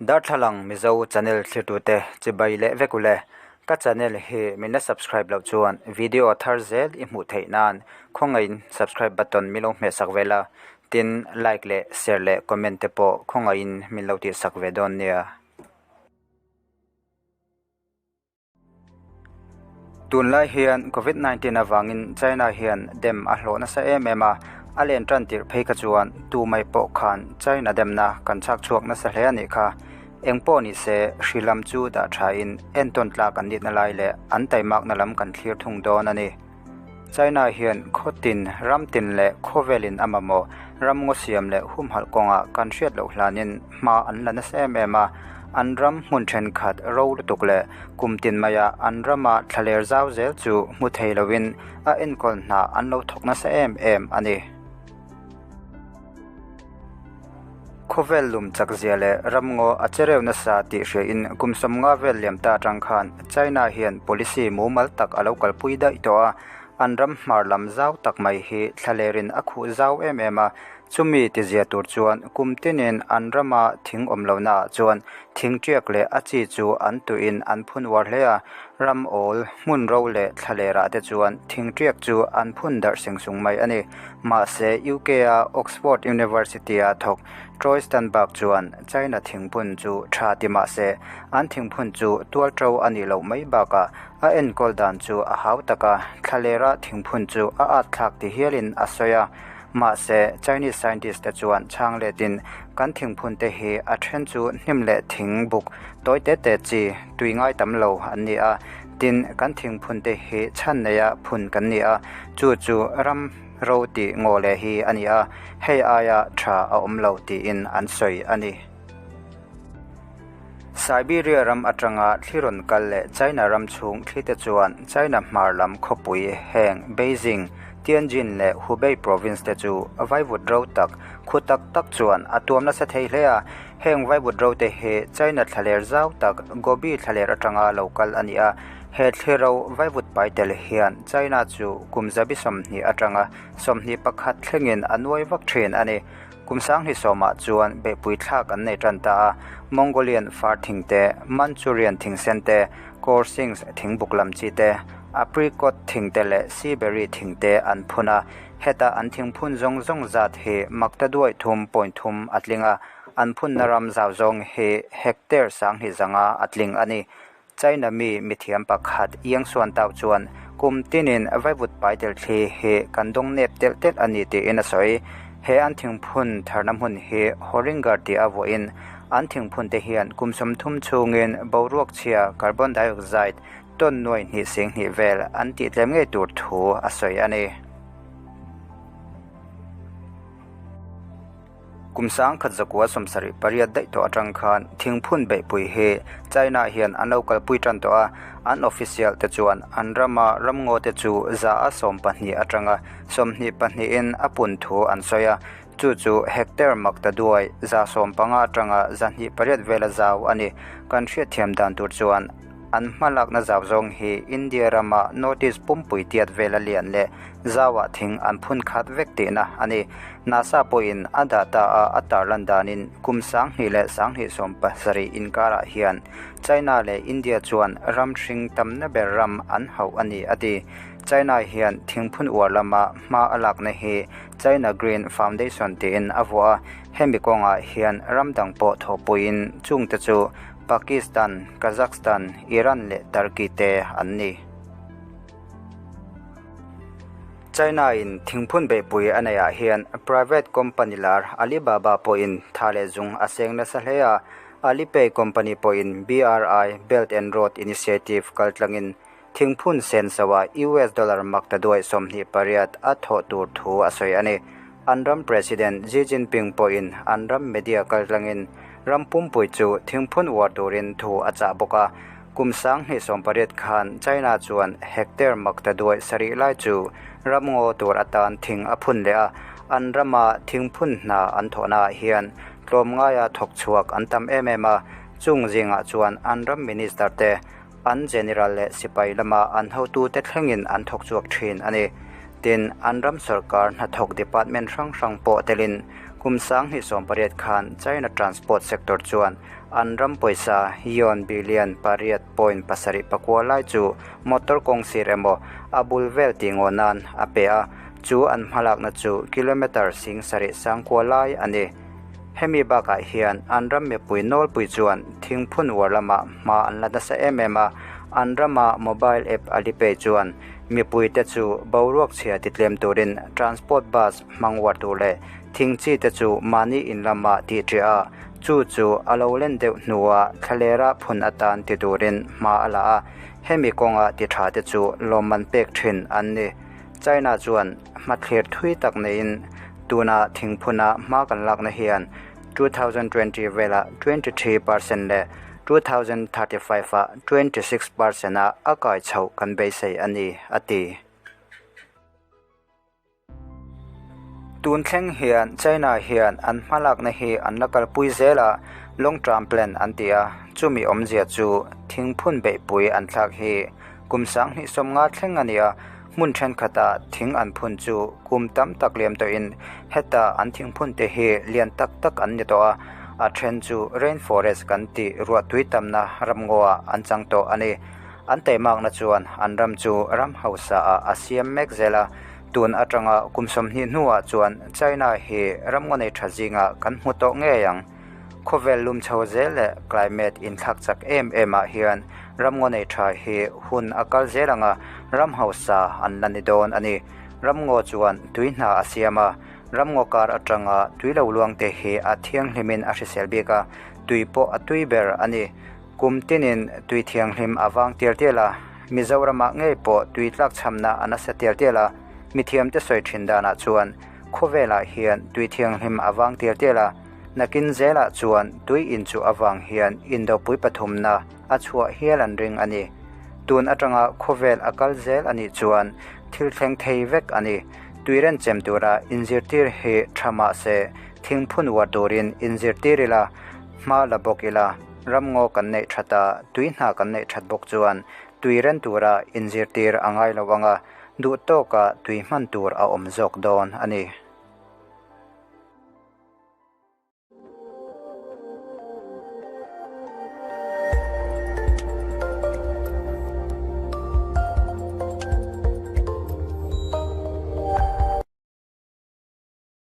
Darthlalang Mizo channel thlirtute chibai leh vek ule. Ka channel hi min la subscribe loh chuan video thar zel i hmuh theih nan khawngaihin subscribe button min lo hmeh sak ve la, tin like leh share leh comment te pawh khawngaihin min lo tihsak ve dawn nia. Tunlai hian Covid 19 avangin China hian dem a hlawh nasa em em a, a len tan tirh phei kha chuan tu mai pawh khan China demna kan chhak chhuak nasa hle a nih kha. Eng pawh ni se hri lam chu dah thain entawn tlak an nitna lai leh an taimakna lam kan thlir thung dawn a ni. China hian khaw tin, ram tin leh khawvelin a mamawh ram ngaw siam leh humhalh kawngah kan hriat loh hlanin hma an la nasa em em a. An ram hmun thenkhat ro lutuk leh kum tin maia an rama thlaler zau zel chu hmu thei loin a enkawl hna an lo thawk nasa em em a ni. Khawvel lum chak zia leh ramngaw a che reuh nasa tih hriain kum sawmnga vel liam ta atang khan China hian policy mumal tak a lo kalpui daih tawh a, an ram hmar lam zau tak mai hi thlalerin a khuh zau em em a, chumi tizia tur chuan kum tinin an rama thing awm lohnaah chuan thing tiak leh a chi chu an tuiin an phun uar hle a, ram awl, hmun ro leh thlalerah te chuan thing tiak chu an phun darh seng sung mai a ni. Mahse, UK-a Oxford University-a thawk Troy Stanback chuan China thingphun chu tha ti mah se, an thingphun chu tual to a nih loh mai bakah a enkawl dan chu a hau tak a, thlalera thingphun chu a at thlak ti hialin a sawi a. Mahse, Chinese scientist te chuan chhang letin kan thingphun te hi a then chu hnim leh thing buk tawi te te chi tui ngai tam lo an ni a, tin, kan thingphun te hi chhan neia phun kan ni a, Chu chu ram ro tih ngaw leh hi a ni a, hei aia tha a awm lo tiin an sawi a ni. Siberia ram atanga thli rawn kal leh China ram chhung thli te chuan China hmar lam khawpui heng Beijing, Tianjin leh Hubei province te chu vaivut ro tak, khu tak tak chuan a tuam nasa thei hle a. Heng vaivut ro te hi China thlaler zau tak Gobi thlaler atanga lo kal a ni a. He thliro vaivut pai tel hian China chu kum zabi 20 atanga 21 thlengin a nuai vak thin a ni. Kum sanghnih sawmah chuan beihpui thlak an nei tan ta a, Mongolian far thing te, Manchurian thing sen te, Korsings thing buk lam chi te, Apricot thing te leh Seaberry thing te an phun a. Heta an thing phun zawng zawng zat hi makta duai thum point thum a tling a, an phunna ram zau zawng hi hectare sanghnih zanga a tling a ni. China mi mithiam pakhat Yang Suantau chuan kum tinin vaivut pai tel thli hi kan dawng nep telh telh a ni tiin a sawi. He an thingphun tharna hmun hi Horingar tih a vuahin an thingphun te hian kum 30 chhungin boruak chhia carbon dioxide tawn nuai hnih sing hnih vel an tih tlem ngei tur thu a sawi a ni. Kum sangkhat zakua 78 daih tawh atang khan thingphun beihpui hi China hian an lo kalpui tan tawh a, an official te chuan an rama ramngaw te chu za a 12 atanga 22 in a pun thu an sawi a, chu chu hectare makta duai za 15 atanga 208 vela zau a ni. Kan hriatthiam dan tur chuan an hmalakna zau zawng hi India rama North East pumpui tiat vela lian leh zauah thing an phun khat vek tihna a ni. NASA pawhin a data a a tarlan danin kum 2000 leh 2017 inkarah hian China leh India chuan ram hring tamna ber ram an hauh a ni a ti. China hian thingphun uar lama hma a lakna hi China Green Foundation tiin a vuah a, hemi kawngah hian ram dang pawh thawhpuiin chungte chu Pakistan, Kazakhstan, Iran leh Turkey te an ni. China in thingphun beihpui a neihah hian private company lar Alibaba pawhin tha leh zung a seng nasa hle a, Alipay company pawhin BRI, Belt and Road Initiative, kaltlangin thingphun sen soa US dollar makta duai 28 a thawh tur thu a sawi a ni. An ram President Xi Jinping pawhin an ram media kaltlangin ram pumpui chu thingphun uar turin thu a chah bawk a. Kum 2018 khan China chuan hectare makta duai sarih lai chu ram ngaw tur atan thing a phun leh a, an rama thingphun hna an thawhnaah hian tlawm ngaia thawk chhuak an tam em em a, chung zingah chuan an ram minister te, an general leh sipai lama an hotute thlengin an thawk chhuak thin a ni. Tin, an ram sarkar hnathawk department hrang hrang pawh telin. Kum 2018 khan China transport sector chuan an ram pawisa yuan billion 8.79 lai chu motor kawng sir emaw a bul vel tih ngaw nan a pe a, chu an hmalakna chu kilometre 7900 lai a ni. Hemi bakah hian an ram mipui nawlpui chuan thingphun uar lamah hma an la nasa em em a, an rama mobile app Alipay chuan mipuite chu boruak chhia titlem turin transport bus hmang uar tur leh thing chi te chu mahni in lamah tih ṭiah a, chu chu a lo len deuh hnuah thlalera phun atan ti turin hma a la a, hemi kawnga ti ṭha te chu lawmman pek ṭhin an ni. China chuan hmathlir thui tak neiin tuna thingphuna hma kan lakna hian 2020 velah 23% leh 2035 ah 26% ah a kai chhoh kan beisei a ni, a ti. Tun thleng hian China hian an hmalakna hi an la kalpui zel a, long term plan an ti a, chumi awmzia chu thingphun beihpui an thlak hi kum 2050 thleng a ni a, hmun thenkhatah thing an phun chu kum tam tak liam tawhin heta an thingphun te hi lian tak tak an ni tawh a, a then chu rainforest kan tih ruahtui tamna ramngaw-ah an chang tawh a ni. An taimakna chuan an ram chu ram hausa ah a siam mek zel a, tun atanga kum 20 hnuah chuan China hi ram ngaw nei tha zingah kan hmu tawh ngei ang. Khawvel lum chho zel leh climate inthlak chak em em ah hian ram ngaw nei tha hi hun a kal zel ang a, ram hausa an la ni dawn a ni. Ram ngaw chuan tui hna a siam a, ram ngaw kar atanga tui lo luang te hi a thianghlimin a hrisel bik a, tui pawh a tui ber a ni. Kum tinin tui thianghlim a vang tial tial a, Mizoramah ngei pawh tui tlakchhamna a nasa tial tial a, mithiamte sawi thin danah chuan khawvelah hian tui thianghlim a vang tial tial a, nakin zelah chuan tui inchuh avang hian indopui pathumna a chhuah hial an ring a ni. Tun atanga khawvel a kal zel a nih chuan thil thleng thei vek a ni. Tui renchem tura inzirtir hi tha mahse thingphun uar turin inzirtir ila, hma la bawk ila. Ramngaw kan neih that a, tui hna kan neih that bawk chuan tui ren tura inzirtir a ngai lo ang a, duh tawka tui hman tur a awm zawk dawn a ni.